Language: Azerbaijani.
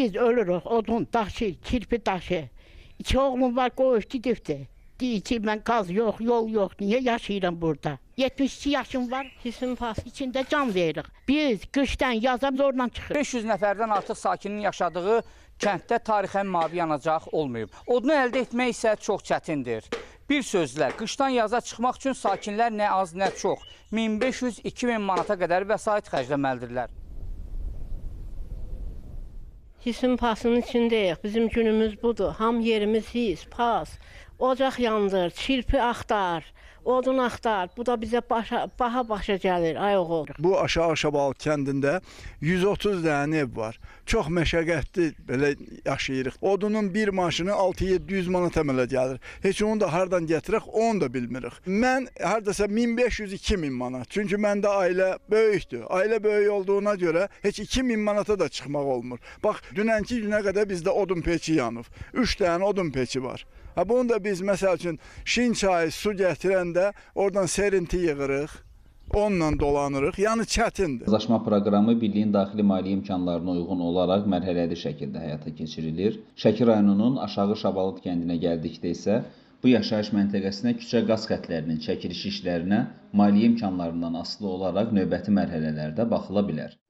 Biz ölürük, odun daşı, kirpi daşı. İki oğlum var, qoyub gedibdir. Deyir ki, mən qaz yox, yol yox, niyə yaşayıram burada? 72 yaşım var, Hisin pas. İçində can veririk. Biz qışdan yaza zorla çıxırıq. 500 nəfərdən artıq sakinin yaşadığı kənddə tarixən mavi yanacaq olmayıb. Odunu əldə etmək isə çox çətindir. Bir sözlə, qışdan yaza çıxmaq üçün sakinlər nə az, nə çox 1500-2000 manata qədər vəsait xərcləməlidirlər. Hisin pasının içindəyik. Bizim günümüz budur. Ham yerimiz his, pas. Ocaq yandır, çirpi axtar, odun axtar. Bu da bizə başa, baha başa gəlir, ay oğul. Bu Aşağı Şabalıd kəndində 130 dənə ev var. Çox məşəqqətli belə yaşayırıq. Odunun bir maşını 6-700 manat əmələ gəlir. Heç onu da hardan gətirək, onu da bilmirik. Mən hardasa 1500-2000 manat. Çünki məndə ailə böyükdür. Ailə böyük olduğuna görə heç 2000 manata da çıxmaq olmur. Bax, dünənki günə qədər bizdə odun peçi yanıb. 3 dənə odun peçi var. Ha bunu da biz məsəl üçün Şin çayı su gətirəndə oradan serinti yığırıq. Onunla dolanırıq. Yəni çətindir. Razılaşma proqramı birliyin daxili maliyyə imkanlarına uyğun olaraq mərhələli şəkildə həyata keçirilir. Şəki rayonunun Aşağı Şabalıd kəndinə gəldikdə isə bu yaşayış məntəqəsinə küçə qaz xətlərinin çəkilişi işlərinə maliyyə imkanlarından asılı olaraq növbəti mərhələlərdə baxıla bilər.